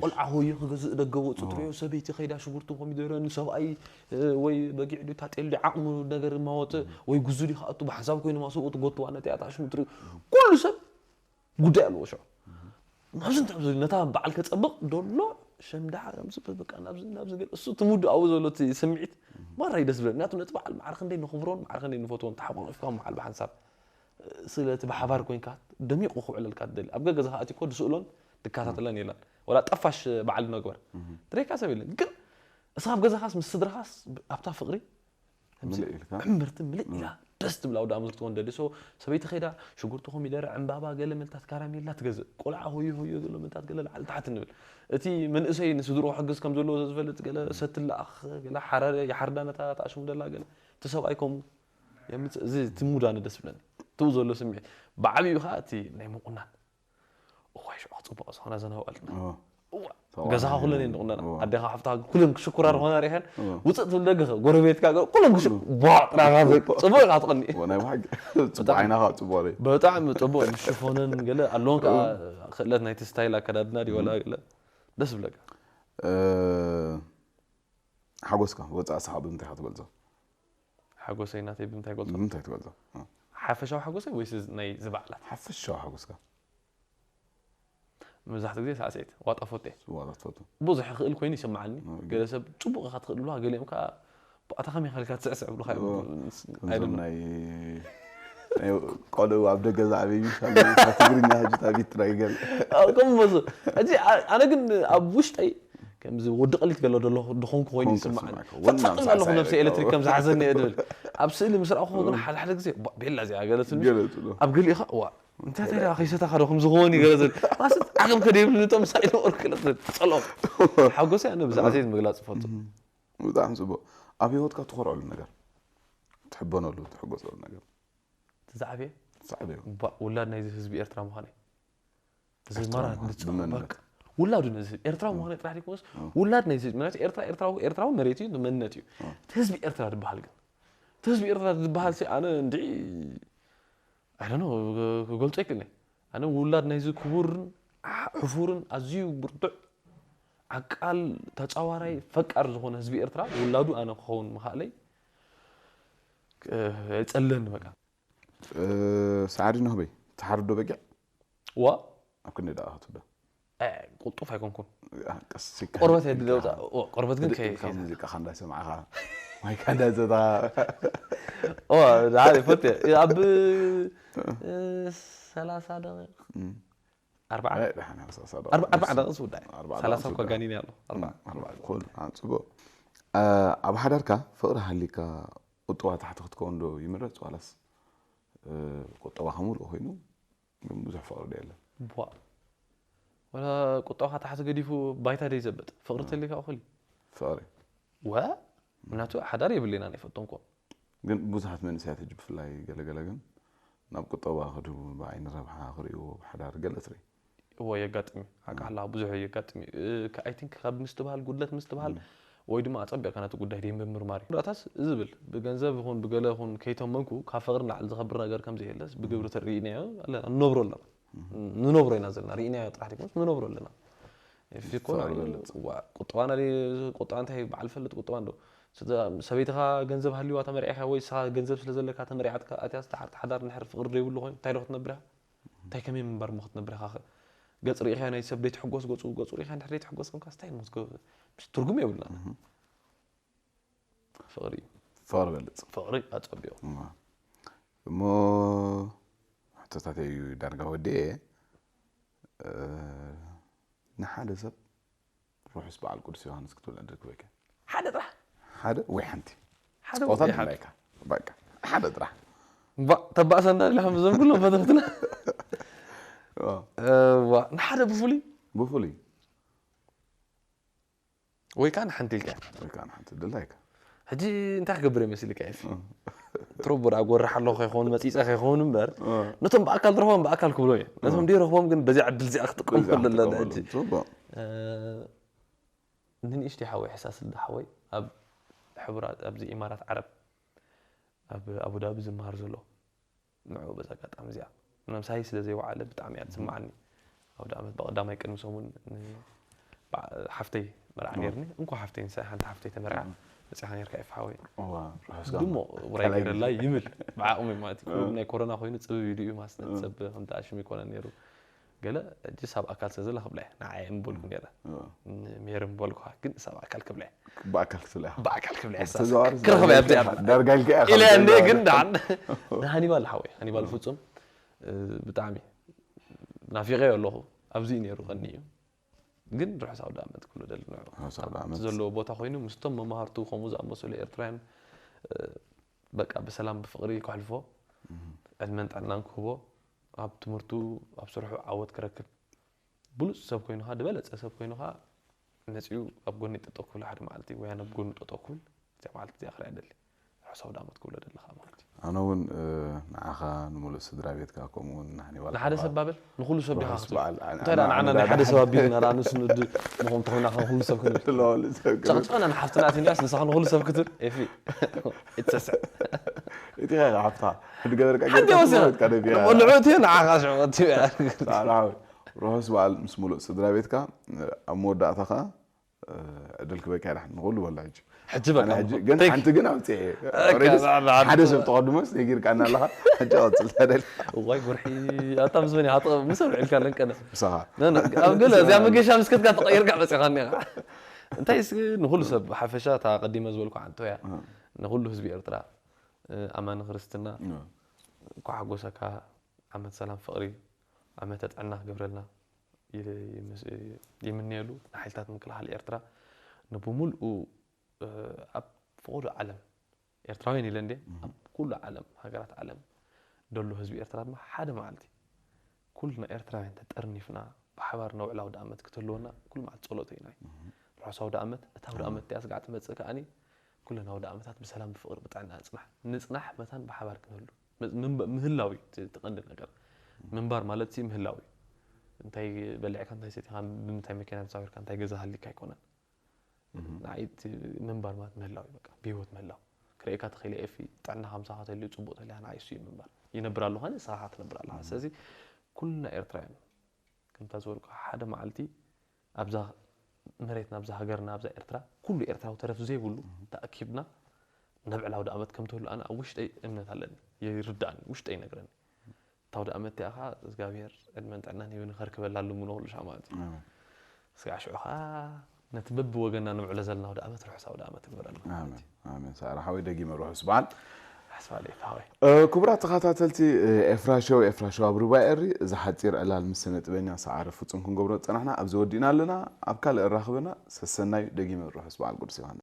ቆልዓ ሆዮ ክገዝእ ደገ ወፁ ትሪኦ ሰበይቲ ከይዳ ሽጉርቲ ኮሚደረ ንሰብኣይ እ፣ ወይ በጊዕ ዱ ታጤል ዲ ዓቕሙ ነገር ማወፅ ወይ ጉዙ ዲ ከኣቱ ብሓሳብ ኮይኑ ማሰብኡ ትጎትዋ ነቲ ኣታ ሽሙ ትሪኦ ኩሉ ሰብ ጉዳይ ኣለዎ ሽዑ ናብዚ እንታይ ኣብዚ ነታ በዓል ከፀብቕ ደሎ ሸምዳ ከምዚ በቃ ናብዚ ናብዚ ገለ እሱ እቲ ሙድ ኣብኡ ዘሎ እቲ ስምዒት ማራ እዩ ደስ ብለኒ ምክንያቱ ነቲ በዓል ማዕረ ክንደይ ንኽብሮን ማዕረ ክንደይ ንፈትዎን ተሓቋቂፍካ በዓል ብሓንሳብ ስለ እቲ ብሓባር ኮይንካ ደሚቑ ክውዕለልካ ትደሊ ኣብ ገገዛኻ ኣቲኮ ድስእሎን ድከታተለን የለን ወላ ጠፋሽ በዓል ነግበር ትረካ ሰብ የለን ግን እስኻ ኣብ ገዛኻስ ምስ ስድራኻስ ኣብታ ፍቕሪ ምልእ ኢልካ ዕምርቲ ምልእ ኢላ ደስ ትብል ኣውደ ኣመት ክትኮን ደሊ so ሰበይቲ ከይዳ ሽጉርቲ ኮሚደረ ዕምባባ ገለ ምልታት ካራሜላ ትገዝእ ቆልዓ ሆዮ ሆዮ ገለ ምልታት ገለ ላዕሊ ታሕቲ ንብል እቲ መንእሰይ ንስድሮ ክሕግዝ ከም ዘለዎ ዝፈልጥ ገለ ሰቲ ለኣኽ ገለ ሓራረ ይሓርዳ ነታ ተኣሽሙ ደላ ገለ እቲ ሰብኣይ ከምኡ የምፅእ እዚ እቲ ሙድ ኣነ ደስ ብለኒ ትው ዘሎ ስምዒት ብዓብዩ ከዓ እቲ ናይ ምቁናን እዋይ ሽዑ ክፅቡቅ ዝኾነ ዘናውኣልና ኦ፣ እዋ ሰብኣይ ገዛኻ ኩለን እየን ዝቑነና እዋ። ኣዴኻ ሓፍታ ኩለን ክሽኩራ ዝኾና ሪኸን እዋ። ውፅእ ትብል ደገኸ ጎረቤትካ ገ- ኩለን ክሽ ቧጥራኻ ጽቡቅ ኢኻ ትቕኒ እዎ፣ ናይ ብሓቂ ፅቡቅ ዓይናኻ ፅቡቅ ሪ ብጣዕሚ ጽቡቅ ሽፎነን ገለ ኣለዎም ከዓ ክእለት ናይቲ ስታይል ኣከዳድና ድዩ ወላ ገለ ደስ ብለካ ሓጎስካ ወፃእ ሰሓ ብምንታይ ኢኻ ትገልፆ? ሓጎሰይ ናተይ ብምንታይ ገልፆ ብምንታይ ትገልፆ? ሓፈሻዊ ሓጎሰይ ወይስ ናይ ዝበዓላት ሓፈሻዊ ሓጎስካ መብዛሕትኡ ግዜ ሳዕስዒት ዋጣ ፎቴ ዋላ ትፈቱ ብዙሕ ይኽእል ኮይኑ ይስምዓኒ ገለ ሰብ ፅቡቅ ኢኻ ትኽእል ብልካ ገሊኦም ከዓ ኣታ ከመይ ካልካ ትስዕስዕ ብልካ ከምዞም ናይ ናይ ቆልዑ ኣብ ደገ ዝዓበዩ ይሻሉ ካብ ትግርኛ ሕጂ ታቢት ትራይ ገለ ከምኡ መስ ሕጂ ኣነ ግን ኣብ ውሽጠይ ከምዚ ወዲ ቀሊት ገሎ ደሎ ድኾንኩ ኮይኑ ይስምዓኒ ወና ፈጣጥም ኣለኹ ነብሲ ኤሌክትሪክ ከም ዝሓዘኒ እየ ድብል ኣብ ስእሊ ምስ ረኣኹ ግን ሓደ ሓደ ግዜ ባ- ቤላ እዚኣ ገለትኒ ገለፅሎ ኣብ ገሊኡ ኸ ዋ እንታይ እንታይ ደኣ ከይሰተኻ ዶ ከም ዝኸውን ይገለጽ ማስት ዓቕም ከደይብሉ ነቶም ሳይ ነበሩ ክለጽ ጸሎም ሓጎሰ ኣነ ብዛዕባ ዘይት ምግላጽ ፈቱ ብጣዕሚ ፅቡቅ ኣብ ህይወትካ ትኮርዐሉ ነገር ትሕበነሉ ትሕጎሰሉ ነገር ትዛዕቤ ሳዕበ ባ- ውላድ ናይዚ ህዝቢ ኤርትራ ምዃነይ እዚ ኤርትራ ማራ ምዃን ንጽ- ብመንነት። በቃ ውላዱ ነዚ ኤርትራ ምዃነይ ጥራሕ ዘይኮነስ ውላድ ናይዚ ምክንያቱ ኤርትራ ኤርትራዊ ኤርትራዊ መሬት እዩ መንነት እዩ እቲ ህዝቢ ኤርትራ ዝበሃል ግን እቲ ህዝቢ ኤርትራ ዝበሃል ሲ ኣነ እንድዒ ኣይደኖ ክገልጾ ይክእልኒ ኣነ ውላድ ናይዚ ክቡርን ዓ- ሕፉርን ኣዝዩ ብርቱዕ ዓቃል ተጻዋራይ ፈቃር ዝኾነ ህዝቢ ኤርትራ ውላዱ ኣነ ክኸውን ምኽኣለይ የጸለኒ በቃ ሳዕዲ ነህበይ ትሓርዶ በጊዕ ዋ ኣብ ክንዲ ደኣ ክትብሎ ቁልጡፍ ኣይኮንኩን ቀስ ኢልካ ቆርበት ኢልካ የድለውጣ ቆርበት ግን ህድእ ከ ኢልካ ሙዚቃ ከ እንዳሰማዕካ ማይካ እንዳዘታ ሓደ ፈት ኣብ ሰላሳ ደቂቕ ኣርባዓ ኣይ፣ ደሓን፣ ሃምሳ፣ ሰላሳ፣ ኣርባ- ኣርባዓ ሃምሳ፣ ደቂቕ ዝውዳእ ኣርባዓ ሰላሳ ደቂቕ እኳ ዝውዳእ። ጋኒን ኣሎ ኣርባዓ ኣርባዓ፣ ኩሉ፣ ኣን፣ ጽቡቕ። እ፣ ኣብ ሓዳርካ ፍቕሪ ሃሊካ ቁጠባ ታሕቲ ክትከውን ዶ ይምረጽ ዋላስ፣ እ፣ ቁጠባኻ ምሉእ ኮይኑ ግን ብዙሕ ፍቕሪ ዶ የለን? ቧ ወላ ቁጠባኻ ታሕቲ ገዲፉ ባይታ ደይ ዘበጥ ፍቕሪ ተሊካ እኹል እዩ ፍቕሪ። ወ ምክንያቱ ሓዳር የብለና ናይ ፈተንኮ ግን ብዙሓት መንእሰያት ሕጂ ብፍላይ ገለገለ ግን ናብ ቁጠባ ክዱ ብዓይኒ ረብሓ ክርእይዎ ብሓዳር ገለ ትርኢ። እዎ የጋጥም እዩ ሓቂ ሓላ ብዙሕ የጋጥም እዩ I think ካብ ምስትብሃል ጉድለት ምስትብሃል ወይ ድማ ኣጸቢቕካ ነቲ ጉዳይ ደይ ምምርማር እዩ ዳታስ ዝብል ብገንዘብ ይኹን ብገለ ይኹን ከይተመንኩ ካብ ፍቕሪ ንላዕሊ ዝኸብር ነገር ከም ዘየለስ ብግብሪ ተርእይናዮ ኣለና ንነብሮ ኣለና ንነብሮ ኢና ዘለና ርኢናዮ ጥራሕ ዘይኮነስ ንነብሮ ኣለና ፊኮ ፍቕሪ በልጥ። ቁጠባና ቁጠባ እንታይ በዓል ፈልጥ ቁጠባ እንዶ ስለ-፣ ሰበይትኻ ገንዘብ ሃልዩዋ ተመርዒኻ ወይ ንስኻ ገንዘብ ስለ ዘለካ ተመርዒኻ ኣትያስ፣ ድሓር እቲ ሓዳር እንድሕር ፍቕሪ ዘይብሉ ኮይኑ እንታይ ዶ ክትነብር ኢኻ? እንታይ ከመይ ምንባር እሞ ክትነብር ኢኻ? ገጽ ርኢኻዮ ናይ ሰብ ዘይትሕጎስ ገጹ፣ ገጹ ርኢኻ እንድሕር ዘይትሕጎስ ኮንካስ እንታይ እሞ ክትገብር? ትርጉም የብሉን። ፍቕሪ እዩ። ፍቕሪ በልፅ። ፍቕሪ ኣጸብዮ። እሞ፣ እሞ ሕቶታተይ እዩ ዳርጋ ወዲኤ። እ፣ ንሓደ ሰብ ርሑስ በዓል ቅዱስ ዮሃንስ ክትብል ዕድል ክበካ። ሓደ ጥራሕ። ሓደ ወይ ሓንቲ ሓደ ፆታ ወይ ሓደ። ድላይካ። በቃ፣ ሓደ ጥራሕ። እምባ ተባእሰና ኢልካ ምዞም ኩሎም ፈተፍትና። ኦ፣ ዋ፣ ንሓደ ብፍሉይ ብፍሉይ። ወይ ከዓ ንሓንቲ ኢልካ። ወይ ከዓ ንሓንቲ ድላይካ። ሕጂ እንታይ ክገብር እየ መሲልካ ኤፊ? ትሮቦ ደኣ ጎርሕ ኣለኹ ከይኸውን መፂፀ ከይኸውን እምበር፣ ነቶም ብኣካል ዝረኽቦም ብኣካል ክብሎ እየ። ነቶም ደይረኽቦም ግን በዚኣ ዕድል እዚኣ ክጥቀም በዚኣ ከለና ክጥቀመሉ። ሕጂ ፅቡቕ። ንንእሽተይ ሓወይ ሕሳስ ልዳ ሓወይ ኣብ ሕቡራት ኣብዚ ኢማራት ዓረብ ኣብ ኣቡዳቢ ዝመሃር ዘሎ ንዑ በዚ ኣጋጣሚ እዚኣ ምሳይ ስለ ዘይወዓለ ብጣዕሚ እያ ትስምዓኒ። ኣውደ ዓመት ብቐዳማይ ቅድሚ ሰሙን ን-፣ በዓ-፣ ሓፍተይ መርዓ ነይርኒ። እንኳ ሓፍተይ ንሳ ሓንቲ ሓፍተይ ተመርዓ መፂኻ ነይርካ ኤፍ ሓወይ። እዋ፣ ርሑስ ድሞ ጋማ። ውራይ ካልኣይ ገይረላ ይብል ብዓቕሚ ማለት እዩ። ናይ ኮሮና ኮይኑ ፅብብ ኢሉ እዩ ማስነት ሰብ ከምቲ ኣሽም ይኮነ ነይሩ። ገለ ሕጂ ሳብ ኣካል ስለ ዘላ ክብላ እየ ንዓየ ምበልኩ ነይረ። እዋ። ንሜር ምበልኩ ግን ሳብ ኣካል ክብላ እየ። ብኣካል ክትብላ ኢኻ። ብኣካል ክብላ እየ። ብተዘዋዋሪ ክረኸብ እያ ዳርጋ ኣብዚኣ ዳርጋ ኢልካ ኢኻ ኢለ እንደ ብተዘዋዋሪ። ግን ደሓን ንሃኒባል ሓወይ ሃኒባል ፍፁም እ፣ ብጣዕሚ ናፊቐዮ ኣለኹ። ኣብዚ እዩ ነይሩ ቀኒ እዩ ግን ርሑስ ኣውደ ዓመት ክብሎ ደሊ ንዑ ርሑስ ኣውደ ኣብቲ ዓመት። ዘለዎ ቦታ ኮይኑ ምስቶም መማህርቱ ከምኡ ዝኣመሰሉ ኤርትራውያን እ፣ በቃ ብሰላም ብፍቕሪ ከሕልፎ ዕድመን ጥዕናን ክህቦ ኣብ ትምህርቱ ኣብ ስርሑ ዓወት ክረክብ ብሉፅ ሰብ ኮይኑ ከዓ ዝበለፀ ሰብ ኮይኑ ከዓ መፂኡ ኣብ ጎኒ ጠጠው ክብል ሓደ መዓልቲ ወያን ኣብ ጎኑ ጠጠው ክብል እዚኣ መዓልቲ እዚኣ ክሪኣ ደሊ ርሑስ ኣውደ ዓመት ክብሎ ደለኻ ማለት እዩ። ኣነ እውን እ፣ ንዓኻ ንምሉእ ስድራ ቤትካ ከምኡ እውን ንሓኒባል ንሓደ ሰብ ባበል ንኩሉ ሰብ ዲኻ ርሑስ ክትብል በዓል። እንታይ ደኣ ንዓና ናይ ሓደ ሰብ ኣቢልና ደኣ ንስንድ ምኾም ተኾይና ንኩሉ ሰብ ክንብል ለወሉ ሰብ ግን ጨቕጨቕና ንሓፍትና ኣቲንዳስ ንስኻ ንኩሉ ሰብ ክትብል ኤፊ ይትሰስዕ እቲ ኸ ሓፍታ ሕድ ገበርካ ሓንቲ ገርካ ወሲኻ ትመወት ካደቢያ ንዑ እቲ ንዓኻ ሽዑ እቲ ርሑስ በዓል ምስ ሙሉእ ስድራ ቤትካ ኣብ መወዳእታ ኸዓ ዕድል ክበካ ይዳሕን ንኹሉ በላ ሕጂ ሕጂ በቃ ኣነ ሕጂ ግን ሓንቲ ግን ኣውፅኤ እካ፣ ዛዕባ ሓደ ሓንቲ ሰብ ተቐድሞስ ነጊርካ እናለኻ ሕጂ ቀፅል ተደል እዋይ ጉርሒ ኣታ ምስ መን ኢኻ ጥቕ ምስ ኣብዒልካ ለንቀነ ምሳኻ ኣብ ገለ እዚኣ መገሻ ምስከትካ ተቐይርካ መፂኻኒ ኢኻ እንታይ እስኪ ንኩሉ ሰብ ሓፈሻ እታ ቀዲመ ዝበልኩ ዓንቶ እያ ንኩሉ ህዝቢ ኤርትራ ኣማኒ ክርስትና እንኳ ሓጎሰካ ዓመት ሰላም ፍቕሪ ዓመተ ጥዕና ክገብረልና ይምነየሉ ንሓይልታት ምክልኻል ኤርትራ ንብሙልኡ ኣብ ፍቑዱ ዓለም ኤርትራውያን ኢለ እንደ ኣብ ኩሉ ዓለም ሃገራት ዓለም ደሎ ህዝቢ ኤርትራ ድማ ሓደ መዓልቲ ኩልና ኤርትራውያን ተጠርኒፍና ብሓባር ነውዕል ኣውደ ዓመት ክትህልወና ኩሉ መዓልቲ ጸሎተይ ናይ ርሑስ ኣውደ ዓመት እታ ኣውደ ዓመት እቲኣ ስጋዕ ትመጽእ ከኣኒ ኩለን ኣውደ ዓመታት ብሰላም ብፍቕሪ ብጥዕና ንጽናሕ ንጽናሕ መታን ብሓባር ክንህሉ ምህላው እዩ እቲ ቀንዲ ነገር ምንባር ማለት ምህላው እዩ እንታይ በሊዕካ እንታይ ሰቲኻ ብምንታይ መኪና ተሳዊርካ እንታይ ገዛ ሃሊካ ኣይኮነን ንዓይ እቲ ምንባር ማለት ምህላው እዩ በቃ ብህይወት ምህላው ክርእየካ ተኽኢለ ኤፊ ጥዕናኻ ምሳኻ ተልዩ ፅቡቕ ተልያ ንዓይ እሱ እዩ ምንባር ይነብር ኣለኹ ኣነ ንስኻ ትነብር ኣለኻ ስለዚ ኩልና ኤርትራውያን ከምታ ዝበልኩ ሓደ መዓልቲ ኣብዛ መሬትና ኣብዛ ሃገርና ኣብዛ ኤርትራ ኩሉ ኤርትራዊ ተረፍ ዘይብሉ ተኣኪብና ነብዕል ኣውደ ኣመት ከም ትህሉ ኣነ ኣብ ውሽጠይ እምነት ኣለኒ ይርዳእኒ ውሽጠይ ይነግረኒ እታ ኣውደ ኣመት እቲኣ ኸዓ እግዚኣብሔር ዕድመን ጥዕናን ሂብኒ ከርክበላ ኣለምኖ ኩሉ ሻዕ ማለት እዩ ስጋዕ ሽዑ ኸዓ ነቲ በቢ ወገንና ነብዕሎ ዘለና ኣውደ ኣመት ርሑስ ኣውደ ኣመት ይግበረልና ማለት ኣሜን ኣሜን ሰዓረ ሓወይ ደጊመ ርሑስ በዓል ሓስባለይ ሓወይ ክቡራት ተኸታተልቲ ኤፍራ ሾው ኤፍራ ሾው ኣብ ሩባ ኤሪ እዚ ሓፂር ዕላል ምስ ስነ ጥበኛ ሰዓረ ፍፁም ክንገብሮ ዝፀናሕና ኣብዚ ወዲእና ኣለና ኣብ ካልእ ኣራኽበና ሰሰናዩ ደጊመ ርሑስ በዓል ቅዱስ ዮሃንስ